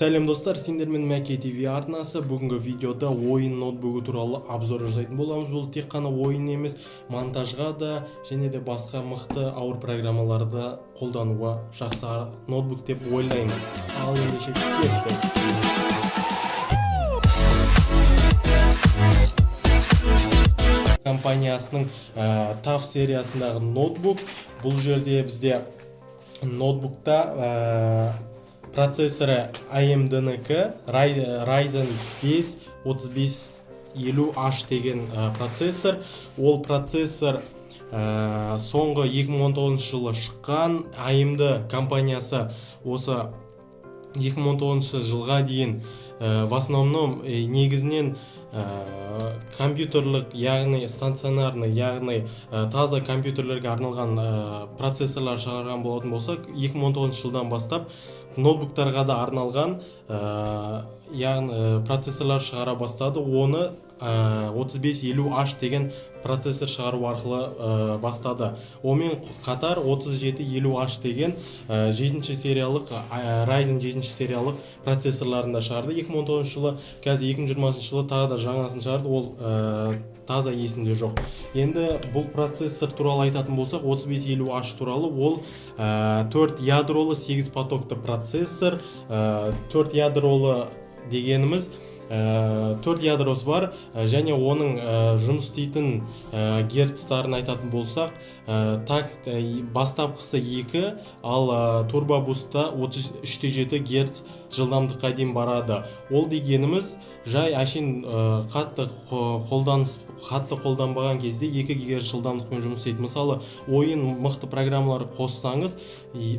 Сәлем, достар! Сендермен Мәке ТВ арнасы. Бүгінгі видеода ойын ноутбугі туралы обзор жасайтын боламыз. Бұл тек қана ойын емес, монтажға да және де басқа мықты ауыр программаларды қолдануға жақсы ноутбук деп ойлаймын. Ал ендеше, кеттік! Компаниясының TUF сериясындағы ноутбук. Бұл жерде бізде ноутбукта процессоры AMD-нікі Ryzen 5 3550H деген процессор. Ол процессор соңғы 2019 жылы шыққан. AMD компаниясы осы 2019 жылға дейін в основном, негізінен компьютерлік, яғни стационарный, яғни таза компьютерлерге арналған процессорлар шығарған болатын болса, 2019 жылдан бастап ноутбуктарға да арналған яғни процессорлар шығара бастады. Оны 3550H деген процессор шығару арқылы бастады. Онымен қатар 3750H деген жетінші сериялық, Ryzen жетінші сериялық процессорларын да шығарды 2019 жылы. Қазір 2020 жылы тағы да жаңасын шығарды, ол таза есімде жоқ. Енді бұл процессор туралы айтатын болсақ, 3550H туралы, ол 4 ядролы, 8 потокты процессор. 4 ядролы дегеніміз, төрт ядросы бар және оның жұмыс істейтін герцтарын айтатын болсақ, такт бастапқысы 2, ал турбо бустта 33,7 герц жылдамдыққа дейін барады. Ол дегеніміз, жай әшейін қатты қолданыс, қатты қолданбаған кезде 2 гигагерц жылдамдықпен жұмыс істейді. Мысалы, ойын, мықты программалар қоссаңыз,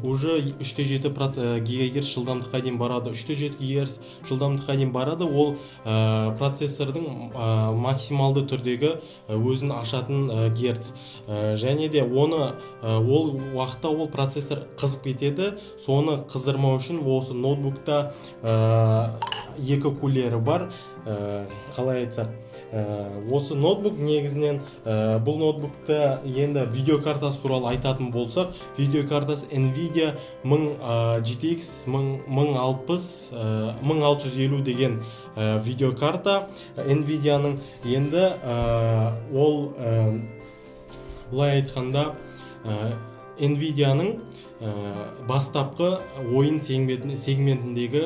уже 3,7 гигагерц жылдамдыққа дейін барады. 3,7 гигагерц жылдамдыққа дейін барады. Ол процессордың максималды түрдегі өзін ашатын герц. Және де оны ол уақытта ол процессор қызып кетеді. Соны қыздырмау үшін осы ноутбукта екі кулері бар. Қалай айтсақ, осы ноутбук негізінен бұл ноутбукта енді видеокартасы туралы айтатын болсақ, видеокартасы Nvidia 1000 GTX 1060, 1650 деген видеокарта Nvidia-ның. Енді ол былай айтқанда, Nvidia-ның бастапқы ойын сегментіндегі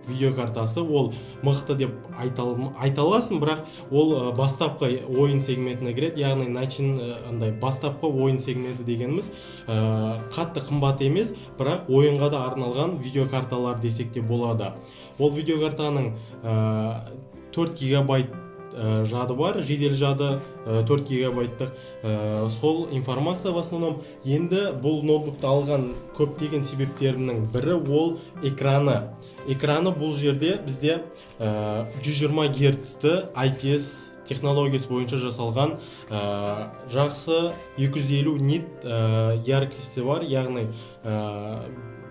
видеокартасы. Ол мықты деп айта аласың, бірақ ол бастапқы ойын сегментіне кіреді, яғни начин андай бастапқы ойын сегменті дегеніміз, қатты қымбат емес, бірақ ойынға да арналған видеокарталар десек те болады. Ол видеокартаның 4 гигабайт жады бар, жедел жады 4 гигабайттық. Сол информация в основном. Енді бұл ноутбукты алған көптеген себептерімнің бірі ол экраны. Экраны бұл жерде бізде 120 герцті IPS технологиясы бойынша жасалған, жақсы 250 нит яркости бар, яғни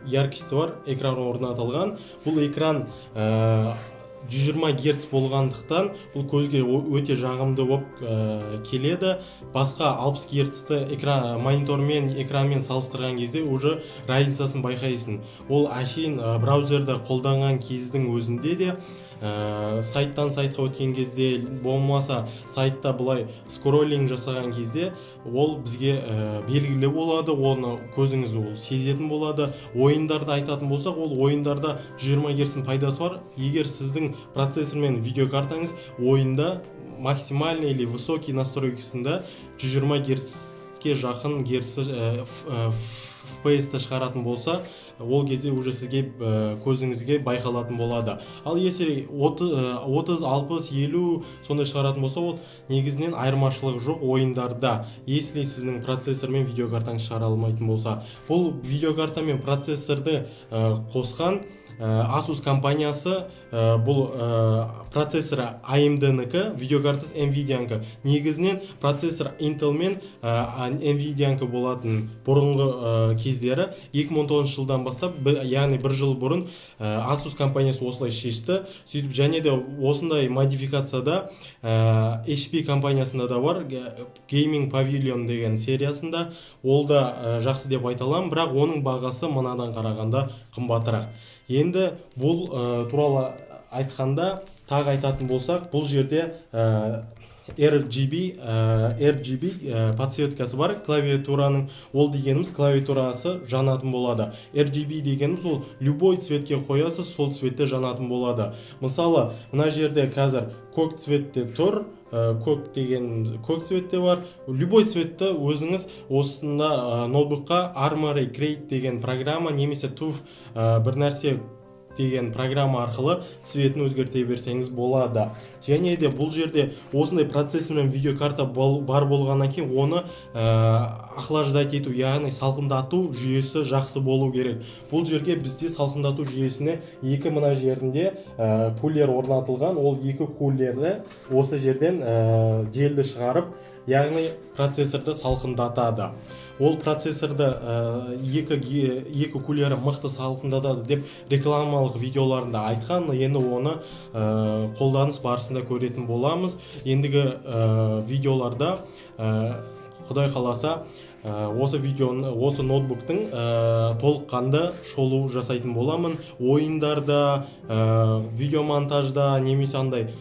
яркости бар экран орнатылған. Бұл экран 120 герц болғандықтан, бұл көзге өте жағымды болып келеді. Басқа 60 герцті экран, монитормен, экранмен салыстырған кезде уже разницасын байқайсың. Ол әшейін браузерді қолданған кездің өзінде де, сайттан сайтқа өткен кезде, болмаса сайтта былай скроллинг жасаған кезде ол бізге белгілі болады, оны көзіңіз ол сезетін болады. Ойындарды айтатын болсақ, ол ойындарда 120 герцтің пайдасы бар. Егер сіздің процессор мен видеокартаңыз ойында максимальный или высокий настройкасында 120 герцке жақын герц FPS-ті шығаратын болса, ол кезде уже сізге көзіңізге байқалатын болады. Ал если 30, 60, 50 сондай шығаратын болса, ол негізінен айырмашылығы жоқ ойындарда, если сіздің процессор мен видеокартаңыз шығара алмайтын болса. Бұл видеокарта мен процессорды қосқан Asus компаниясы. Бұл процессоры AMD-нікі, видеокартасы Nvidia-нікі. Негізінен процессор Intel мен Nvidia-нікі болатын бұрынғы. Кездері 2019 жылдан бастап, яғни бір жыл бұрын, Asus компаниясы осылай шешті. Сөйтіп, және де осындай модификацияда HP компаниясында да бар, Gaming Pavilion деген сериясында. Ол да жақсы деп айта аламын, бірақ оның бағасы мынадан қарағанда қымбатырақ. Енді бұл туралы айтқанда, тағы айтатын болсақ, бұл жерде RGB подсветкасы бар клавиатураның. Ол дегеніміз клавиатурасы жанатын болады. RGB дегеніміз ол любой цветке қоясыз, сол цветте жанатын болады. Мысалы, мына жерде қазір көк цветте тұр, көк деген көк цветте бар. Любой цветті өзіңіз осында ноутбукқа Armoury Crate деген программа немесе TUF бір нәрсе деген программа арқылы цветін өзгерте берсеңіз болады. Және де бұл жерде осындай процессор мен видеокарта бар болғаннан кейін, оны охлаждать ету, яғни салқындату жүйесі жақсы болу керек. Бұл жерге бізде салқындату жүйесіне екі мына жерінде кулер орнатылған. Ол екі кулері осы жерден желді шығарып, яғни процессорды салқындатады. Ол процессорды екі кулері мықты салқындатады деп рекламалық видеоларында айтқан. Енді оны қолданыс барысында көретін боламыз. Ендігі видеоларда, құдай қаласа, осы видеоны, осы ноутбуктың толыққанды шолу жасайтын боламын. Ойындарда, видеомонтажда немесе андай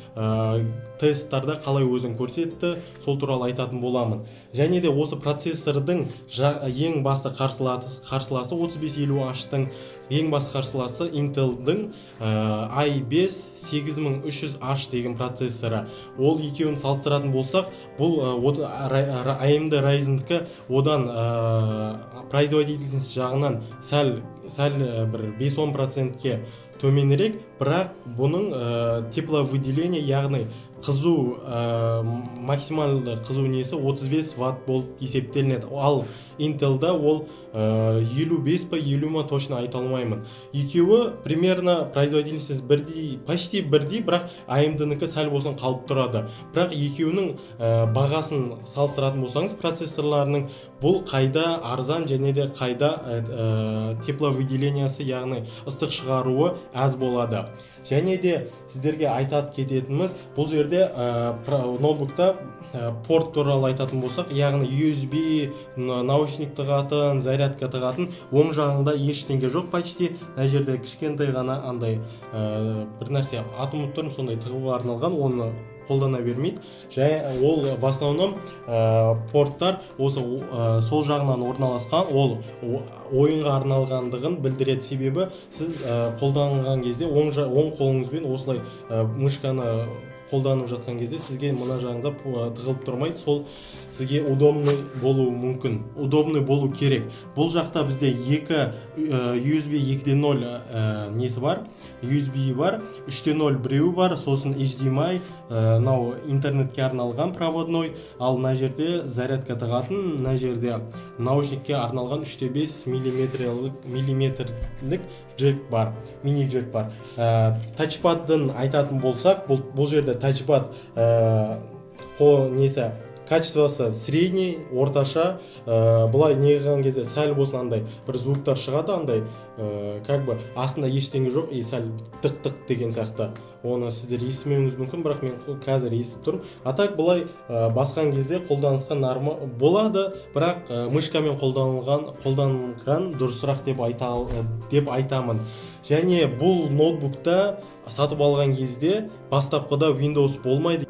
тесттарда қалай өзін көрсетті, сол туралы айтатын боламын. Және де осы процессордың ең басты қарсыласы, 3550H-тың ең басты қарсыласы Intel'дің i5 8300H деген процессоры. Ол екеуін салыстыратын болсақ, бұл AMD Ryzen'дікі одан производительность жағынан сәл сәл бір 5-10%-ке төменірек, бірақ бұның тепловыделение, яғни қызу, максималды қызу несі 35 ватт болып есептелінеді. Ал Intel'да ол 55 па, 50 ма, точно айта алмаймын. Екеуі примерно производительность бірдей, почти бірдей, бірақ AMD-нікі сәл болсын қалып тұрады. Бірақ екеуінің бағасын салыстыратын болсаңыз процессорларының, бұл қайда арзан және де қайда тепловыделениясы, яғни ыстық шығаруы аз болады. Және де сіздерге айтат кететініміз, бұл жерде ноутбукта порт туралы айтатын болсақ, яғни USB, наушник тығатын, зарядка тығатын, оң жағында ештеңе жоқ почти. Мына жерде кішкентай ғана андай бір нәрсе, атын ұмытып тұрмын, сондай тығуға арналған, оны қолдана бермейді. Және ол в основном порттар осы сол жағынан орналасқан. Ол ойынға арналғандығын білдіреді, себебі сіз қолданған кезде оң қолыңызбен осылай мышканы қолданып жатқан кезде сізге мына жағыңызда тығылып тұрмайды. Сол сізге удобный болуы мүмкін, удобный болу керек. Бұл жақта бізде екі USB 2.0 несі бар, USB бар, 3.0 біреуі бар, сосын HDMI, мынау интернетке арналған проводной, ал мына жерде зарядка тығатын, мына жерде наушникке арналған 3.5 миллиметрлік джек бар, мини джек бар. Тачпадын айтатын болсақ, бұл жерде тачпад несі, качествосы средний, орташа. Былай не қылған кезде сәл болсын андай бір звуктар шығады, андай как бы астында ештеңе жоқ и сәл тық тық деген сияқты. Оны сіздер естімеуіңіз мүмкін, бірақ мен қазір естіп тұрмын. А так былай басқан кезде қолданысқа норма болады, бірақ мышкамен қолданған дұрысырақ деп айтамын. Және бұл ноутбукта сатып алған кезде бастапқыда Windows болмайды,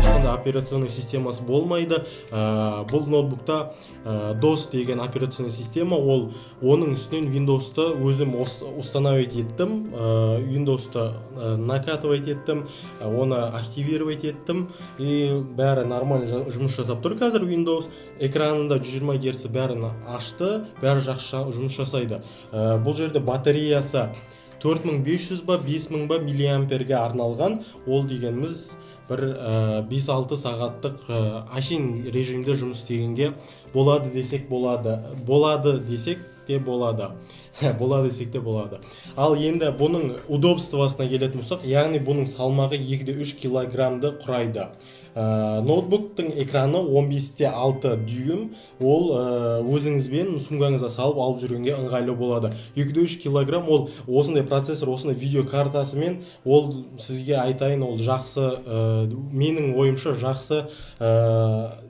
ешқандай операционный системасы болмайды. Бұл ноутбукта DOS деген операционный система. Ол оның үстінен Windows'ты өзім установить еттім, Windows'ты накатывать еттім, оны активировать еттім, и бәрі нормально жұмыс жасап тұр қазір. Windows экранында 120 герц, бәрін ашты, бәрі жақсы жұмыс жасайды. Бұл жерде батареясы 4500 ба, 5000 ба миллиамперге арналған. Ол дегеніміз бір 5-6 сағаттық әшейін режимде жұмыс істегенге болады десек болады, болады десек те болады, болады десек те болады. Ал енді бұның удобствосына келетін болсақ, яғни бұның салмағы 2,3 килограммды құрайды. Ноутбуктың экраны 15,6 дюйм. Ол өзіңізбен сумкаңызға салып алып жүргенге ыңғайлы болады. 2,3 килограмм. Ол осындай процессор, осындай видеокартасымен, ол сізге айтайын, ол жақсы, менің ойымша, жақсы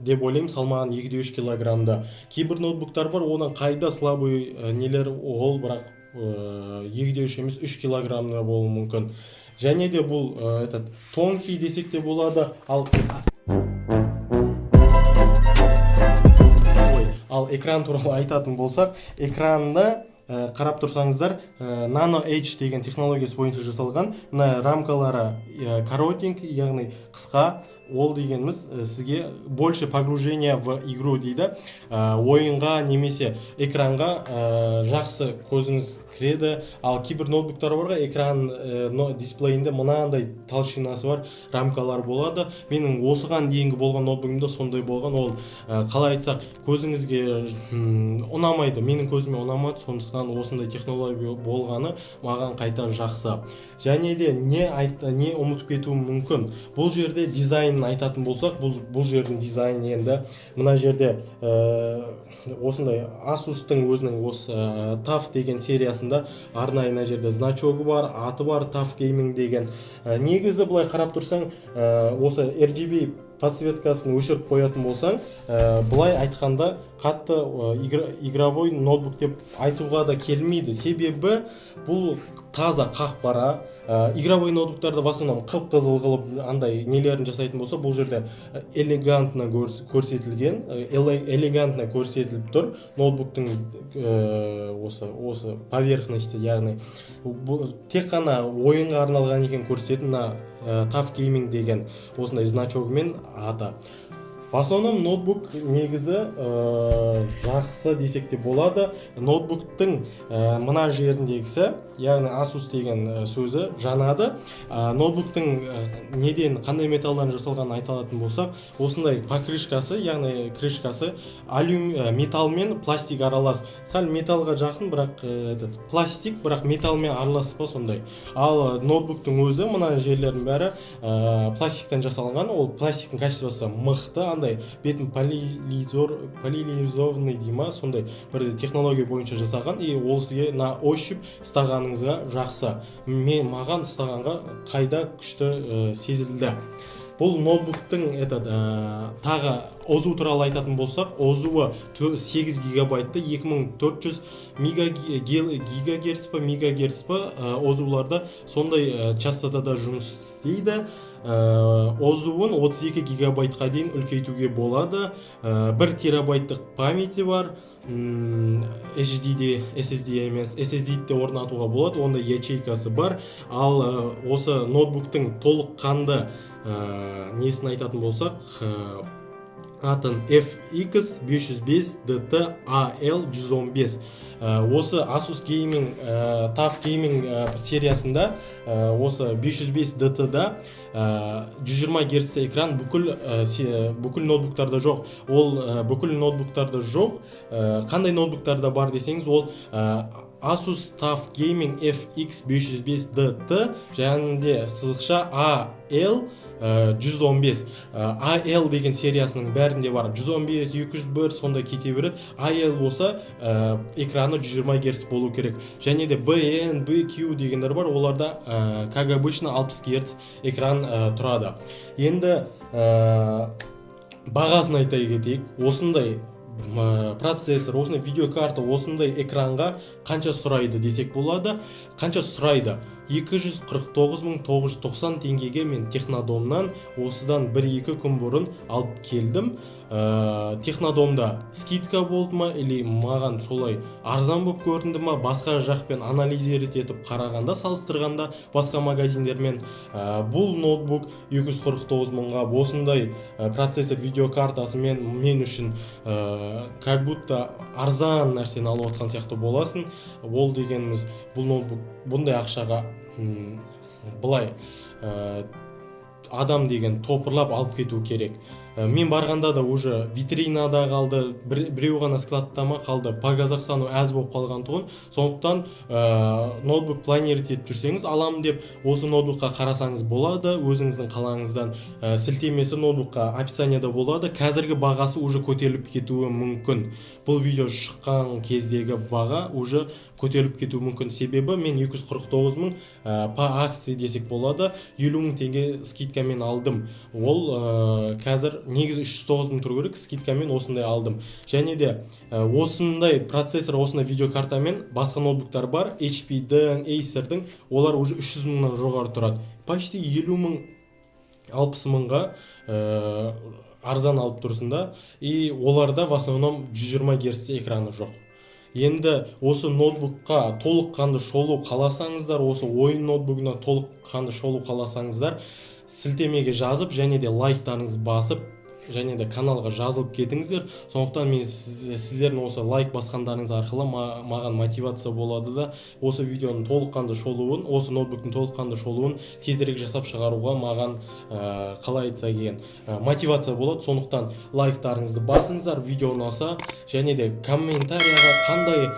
деп ойлаймын салмағын 2,3 килограммда. Кейбір ноутбуктар бар, оның қайда слабый нелер ол, бірақ 2,3 емес, 3 килограммда болуы мүмкін. Және де бұл этот тонкий десек те болады. Ал ой, ал экран туралы айтатын болсақ, экранда қарап тұрсаңыздар, Nano Edge деген технологиясы бойынша жасалған. Мына рамкалары коротенький, яғни қысқа. Ол дегеніміз сізге больше погружение в игру дейді. Ойынға немесе экранға жақсы көзіңіз кіреді. Ал кейбір ноутбуктар бар ғой, экран дисплейінде мынандай толщинасы бар рамкалар болады. Менің осыған дейінгі болған ноутбугымда сондай болған. Ол қалай айтсақ, көзіңізге ұнамайды, менің көзіме ұнамады. Сондықтан осындай технология болғаны маған қайта жақсы. Және де не айт, не ұмытып кетуім мүмкін, бұл жерде дизайнын айтатын болсақ, бұл жердің дизайны енді мына жерде осындай Asus'тың өзінің осы TUF деген сериясында арнайы мына жерде значогы бар, аты бар, TUF Gaming деген. Негізі былай қарап тұрсаң, осы RGB подсветкасын өшіріп қоятын болсаң, былай айтқанда, қатты игровой ноутбук деп айтуға да келмейді, себебі бұл таза қап-қара. Игровой ноутбуктарды в основном қып қызыл қылып андай нелерін жасайтын болса, бұл жерде элегантно көрсетілген, элегантно көрсетіліп тұр ноутбуктың осы поверхности, яғни бұл тек қана ойынға арналған екенін көрсететін мына TUF Gaming деген осындай значогымен аты. В основном ноутбук негізі жақсы десек те болады. Ноутбуктың мына жеріндегісі, яғни Asus деген сөзі жанады. Ноутбуктың неден, қандай металлдан жасалғанын айта алатын болсақ, осындай покрышкасы, яғни крышкасы металл мен пластик аралас, сәл металлға жақын, бірақ этот пластик, бірақ металлмен араласпа сондай. Ал ноутбуктың өзі мына жерлердің бәрі пластиктен жасалған. Ол пластиктің качествосы мықты, андай бетін полилизованный дей ма, сондай бір технология бойынша жасаған. И ол сізге на ощупь ұстағаныңызға жақсы, мен маған ұстағанға қайда күшті сезілді. Бұл ноутбуктың этот тағы ОЗУ туралы айтатын болсақ, ОЗУы 8 гигабайтты 2400 мега гигагерц па, мегагерц па, ОЗУларда сондай частотада жұмыс істейді. ОЗУын 32 гигабайтқа дейін үлкейтуге болады. 1 терабайттық памяти бар. HD, SSD емес, SSD де орнатуға болады, онда ячейкасы бар. Ал осы ноутбуктың толыққанды несін айтатын болсақ, атын FX 505 DT AL 115. Осы Asus Gaming TUF Gaming сериясында осы 505 DT да 120 герцті экран бүкіл ноутбуктарда жоқ. Ол бүкіл ноутбуктарда жоқ. Қандай ноутбуктарда бар десеңіз, ол Asus TUF Gaming FX 505 DT және де сызықша AL 115. AL деген сериясының бәрінде бар. 115, 201 сондай кете береді. AL болса, экраны 120 герц болу керек. Және де BN, BQ дегендер бар, оларда как обычно 60 герц экран тұрады. Енді бағасын айта кетейік. Осындай процессор, осындай видеокарта, осындай экранға қанша сұрайды десек болады? Қанша сұрайды? 249 990 теңгеге мен Технодомнан осыдан 1-2 күн бұрын алып келдім. Технодомда скидка болды ма или маған солай арзан болып көрінді ма, басқа жақпен анализировать етіп қарағанда, салыстырғанда басқа магазиндермен, бұл ноутбук 249 мыңға осындай процессор, видеокартасымен мен үшін как будто арзан нәрсені алып отқан сияқты боласың. Ол дегеніміз, бұл ноутбук бұндай ақшаға былай адам деген топырлап алып кету керек. Мен барғанда да уже витринада қалды, біреу ғана складта ма қалды. По Казахстану әз болып қалған тұғын. Сондықтан ноутбук планировать етіп жүрсеңіз, аламын деп, осы ноутбукқа қарасаңыз болады өзіңіздің қалаңыздан. Сілтемесі ноутбукқа описанияда болады. Қазіргі бағасы уже көтеріліп кетуі мүмкін. Бұл видео шыққан кездегі баға уже көтеріліп кетуі мүмкін, себебі мен 249 мың по акции десек болады, 50 мың теңге скидкамен алдым. Ол қазір негізі 309 мың тұру керек, скидкамен осындай алдым. Және де осындай процессор, осындай видеокартамен басқа ноутбуктар бар, HP-дің, Acer-дің, олар уже 300 мыңнан жоғары тұрады. Почти 50 мың, 60 мыңға арзан алып тұрсың да. И оларда в основном 120 герцте экраны жоқ. Енді осы ноутбукқа толыққанды шолу қаласаңыздар, осы ойын ноутбугына толыққанды шолу қаласаңыздар, сілтемеге жазып және де лайктарыңызды басып және де каналға жазылып кетіңіздер. Сондықтан мен сіздердің осы лайк басқандарыңыз арқылы маған мотивация болады да, осы видеоның толыққанды шолуын, осы ноутбуктың толыққанды шолуын тезірек жасап шығаруға маған қалай айтса екен, мотивация болады. Сондықтан лайктарыңызды басыңыздар видео ұнаса және де комментарияға қандай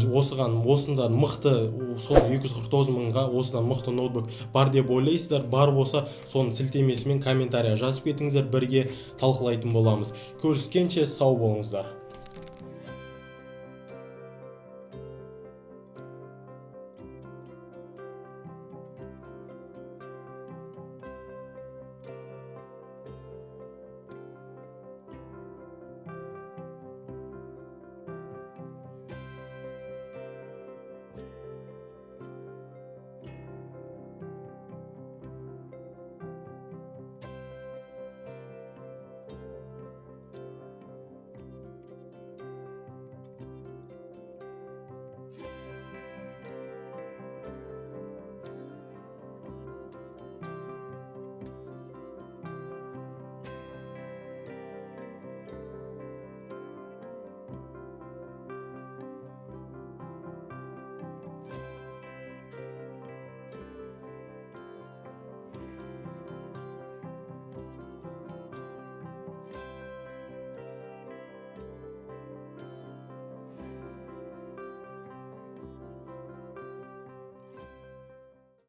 осыған осындан мықты, сол 249 мыңға осыдан мықты ноутбук бар деп ойлайсыздар, бар болса, соның сілтемесімен комментария жазып кетіңіздер, бірге талқылайтын боламыз. Көріскенше сау болыңыздар.